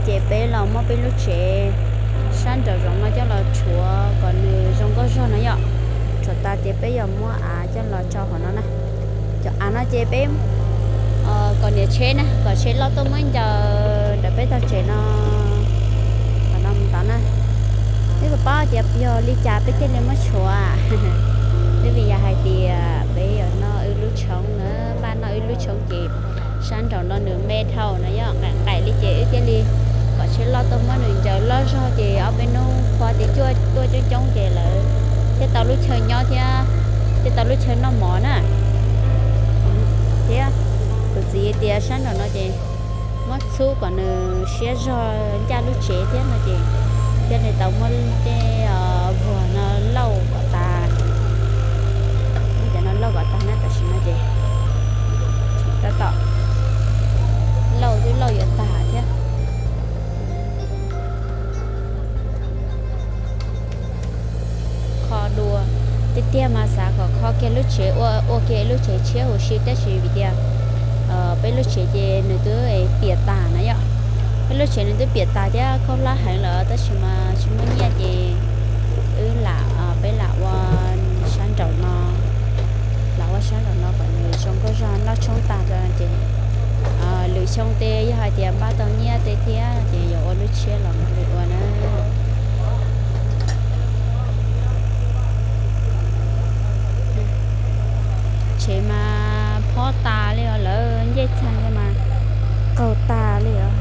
Ces peb los muab peb lub tsev sab nraum zoov no coj los tshuav kom nws zoo nkauj zog no yom. Tshuav tas ces peb yuav muab av coj los tso hauv no na. Cov av no ces peb kom niam tsheb na, kom tsheb loj tuaj muab ncaws ntawm peb tog tsev no, qhov no mus tod na. Peb puas paub tias yog li cas peb thiaj li muab tshuav? Twb vim yog hais tias peb yuav noj wb lub tshoob na, npaj noj wb lub tshoob ces sab nraum no nws me dhau no yom, nqaim nqaim li ces wb thiaj li kom tsheb loj tuaj muab nws ncaws loj zog ces ob peb hnub qhua tias cuaj tuaj coob coob ces lawv thiaj tau lub chaw nyob thiab thiaj tau lub chaw noj mov na. Thiab tus txiv tias sab nraum no ces muab txhub kom nws siab zog ncaj lub tsev thiab no ces thiaj li tau muab tej vuag no lauj kom tas. Muab cov no lauj kom tag na, tam sim no ces tab tom lauj twb lauj yuav tag thiab. Kho dua, tiag tiag mas xav kom kho kiag lub tsev ua, ua kiag lub tsev tshiab huv si tab sis vim tias peb lub tsev ces nws twb piam tas na yom. Peb lub tsev nws twb piam tas thiab khaub hlab heev lawm tab sis mas tsis muaj nyiaj ces wb lam, peb lam ua sab nraum no, lam ua sab nraum no kom nws zoo nkauj zog noj tshoob tag ces lwm xyoo ces yog hais tias npaj tau nyiaj tej thiab ces yuav ua lub tshiab los mam li ua na. Tsev mas phob tas li os, lawv ncej txag mas qaug tas li os.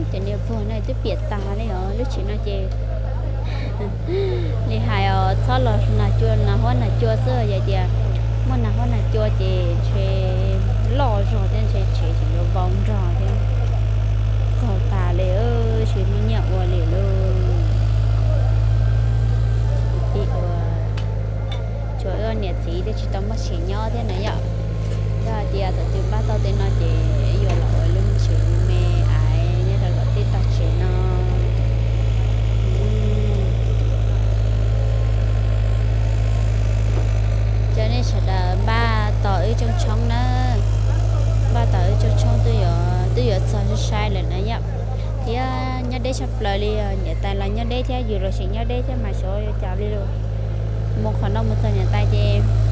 Cov niag vuag no twb piam tas li os, lub tsev no ces li hais os, txhob los nag cua, nag huab nag cua xwb, yog tias muaj nag huab nag cua ces ntshe loj zog thiab ntshe tsev tseem yuav vau nrog thiab. Qaug tas li, tsis muaj nyiaj ua li lauj. Tsuas wb niam txiv thiaj tsis tau muaj tsev nyob thiab na yom. Yog hais tias thaum twg npaj tau tej no ces yuav los ua lub tsev me ais nyob rau tom tej tog tsev no. Cov nej sawv daws npaj tos wb rooj tshoob na, npaj tos wb rooj tshoob twb yuav txog sai sai lawm na yom. Thiab nyob deb tshaj plaws li, niam tais los nyob deb thiab yus los tseem nyob deb thiab mas xyov yuav cas li lauj. Mus qhov no mus txog niam tais ces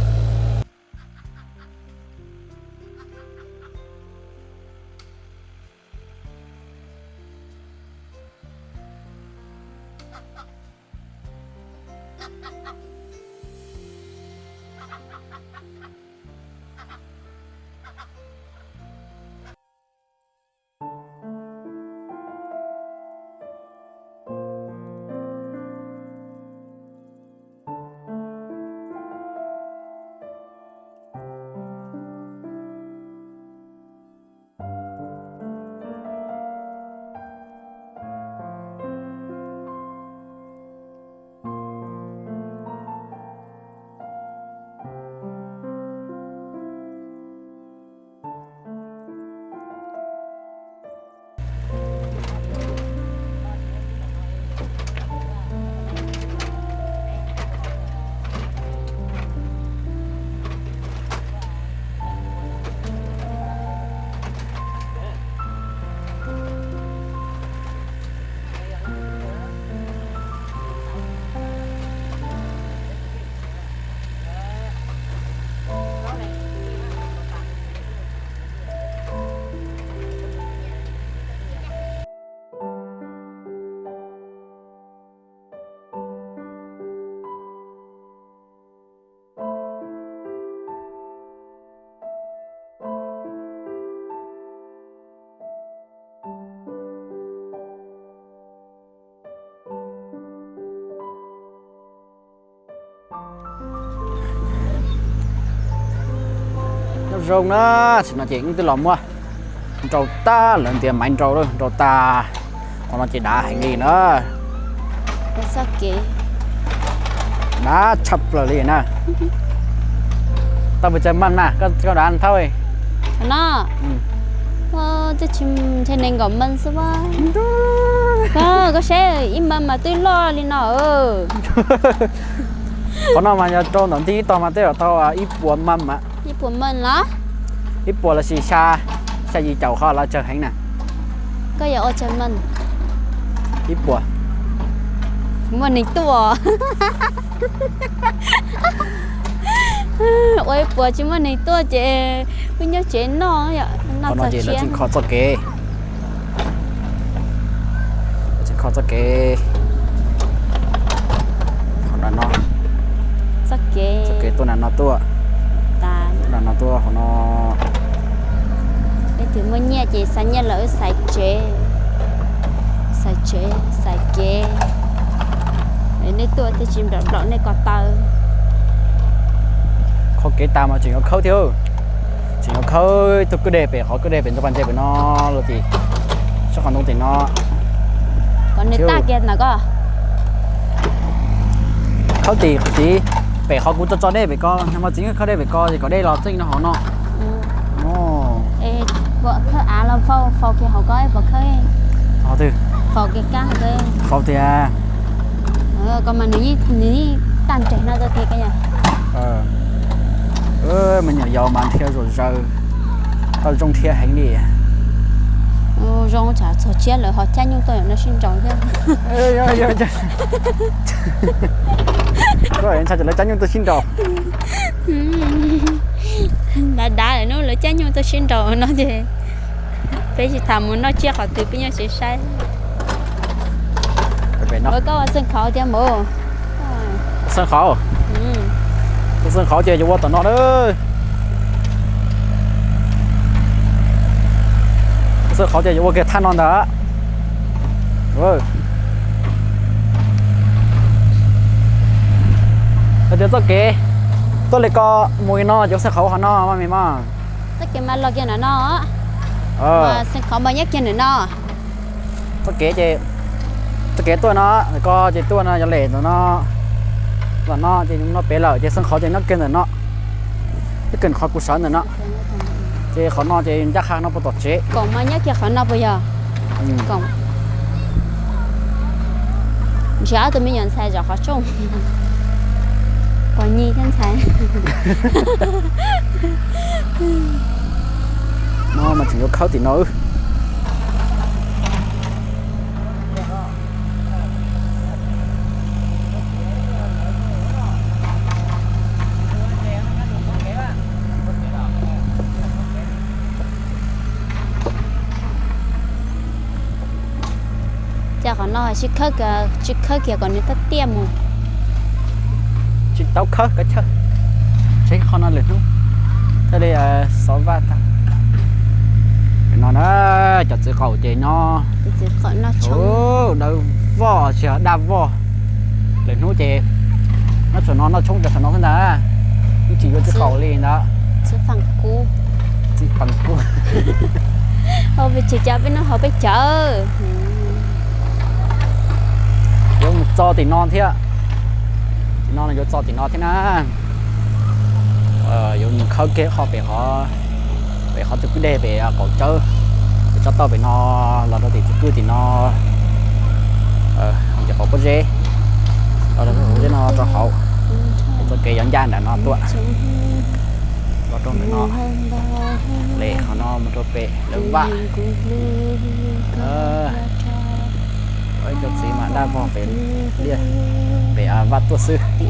Nyob zoo na, tam sim no ces wb twb los muab nrau tag, lawv tias maiv nrau, nrau tag, qhov no ces dav heev li na. Txoj kev Dab tshaj plaws li na. Tau pes tsawg mees na, koj dav thauj. No, twb tsis ntshe nees nkaum mees xwb a. Koj saib ib mees mas twb loj li no. Qhov no mas yog rau ntawm ntig ib tog mas tej zaum tau ib puas mees mas. Ib puas mees los? Ib puas los sis xya, xya yim caum qhov los tsawg heev na. Koj yuav ua tsawg mees? Ib puas. Muaj neeg tuaj. Ua ib puas tsis muaj neeg tuaj ces wb nyob tsev noj, noj txog siab. Kho txoj kev, kho txoj kev. Txoj kev, txoj kev tuaj nram no tuaj, nram no tuaj hauv no. Leej twg muaj nyiaj ces xa nyiaj los wb xaiv tsev, xaiv tsev xaiv kev. Nej tuaj thiaj tsis nplaum nplaum nej ko taw. Qhov kev tas mas tseem yuav khawb thiab, tseem yuav khawb tus kwj deg pem, qhov kwj deg pem ntug pas ntses pem no los tim, sab qhov ntoo tim no. Kom nws tag kiag ntawm ko. Khawb tim qhov tid, pem qhov kuv tso tso dej pem ko, nag hmo txiv khawb dej pem ko ces kom dej los txeej no hauv no. Khawb av los faus, faus kiag hauv ko, faus khawb, faus kiag kab hauv ko. Faus tiag. Ko mas nws yeej tag nreg no tau tiag ko yog. Me nyuam yaus mas nrhiav zom zaws, tau zoo nrhiav heev li. Zoo tsam txog tsiab lawm ho cab nyuj tuaj no sib nraus thiab. Koj ntshai tsam lawv cab nyuj tuaj sib nraus. Dav dav lawm hnub lawv cab nyuj tuaj sib nraus no ces peb tsis tham mus noj tsiab qhov twg peb nyob tsev saib. Ua koj ua xeej khauv tiag mus. Xeej khauv, xeej khauv ces yuav ua tom no na. Xeej khauv ces yuav ua kiag thaj no ntag. Hais tias txoj kev tuaj li ko mus li no cov xeej khauv qhov no mas mej mog. Txoj kev mas los kiag ntawm no, xeej khauv mas nyob kiag ntawm no. Txoj kev ces, txoj kev tuaj no, ko ces tuaj no yog lem ntawm no, los no ces no pem lawm ces xeej khauv ces nyob kiag ntawm no, nyob kiag qhov kuv sawv ntawm no. Ces qhov no ces ncaj qha no puag tom tsev. Koom mas nyob kiag qhov no puas yog? Koom. Nrhiav ob tug me nyuam ntxhais zov qhov rooj. Pog nyi thiab ntxhais. No mas tseem yuav khawb tim no. Cas qhov no tsis khawb, tsis khawb kiag kom nws tiaj tiaj mus. Tsis tau khawb kov chawj. Tsev qhov no lwm hnub thiaj li xov vaj tag. No na, cov txiv qaum ces nyob, dawb voj tsis daj voj. Lwm hnub ces nyob saum no noj tshoob rau saum no xwb ntag. Yeej tsis yuav txiv qaum li ntawd. Txiv feem kub. Txiv feem kub. Peb tsis cov peb noj hauv peb cawv. Yuav mus txo tim no thiab. Tim no yuav txo tim no thiab na. Yuav mus khawb kiag qhov pem, pem qhov tus kwj deg pem qaum tsawb, pem tsob tauj pem no los rau tim tus kwj tim no, ces qaum pob zeb los rau hauv zeb no rau hauv. Txoj kev yuav ncaj nram no tuaj los rau ntawm no, lem qhov no mus rau pem lawv vaj. Ib co txiv mas daj vog pem liaj, pem vaj tuaj xwb.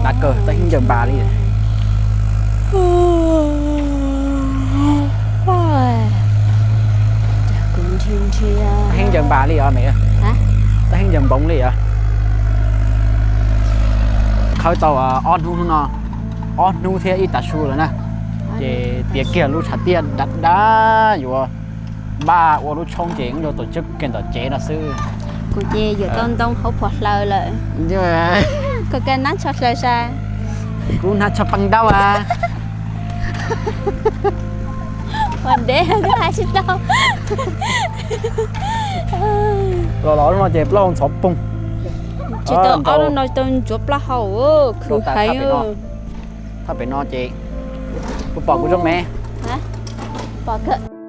Dab kawg, tab heeb ncaws npas li. Tab heeb ncaws npas li os, tab heeb ncaws npoov li os. Khawb tau ob hnub no, ob hnub thiab ib tav su lawm na, ces piav kiag lub tshav tiaj dav dav yuav npaj ua lub tshoob ces yuav tau tsawb kiag tom tsev no xwb. Kuv ces yuav tau ntoo hauv phom hlaws lawm. Koj kag nab tsho hlaws sas. Kuv nab tsho pee ntaub a. Ua ntev hais tsis tau. Los los lub no ces plaub hau ntxhov poog. Tsis tau ob lub no tau ntxuav plaub hau, khwv heev. Thaj pem no ces puas pom kuv zoo me? Pom kawg.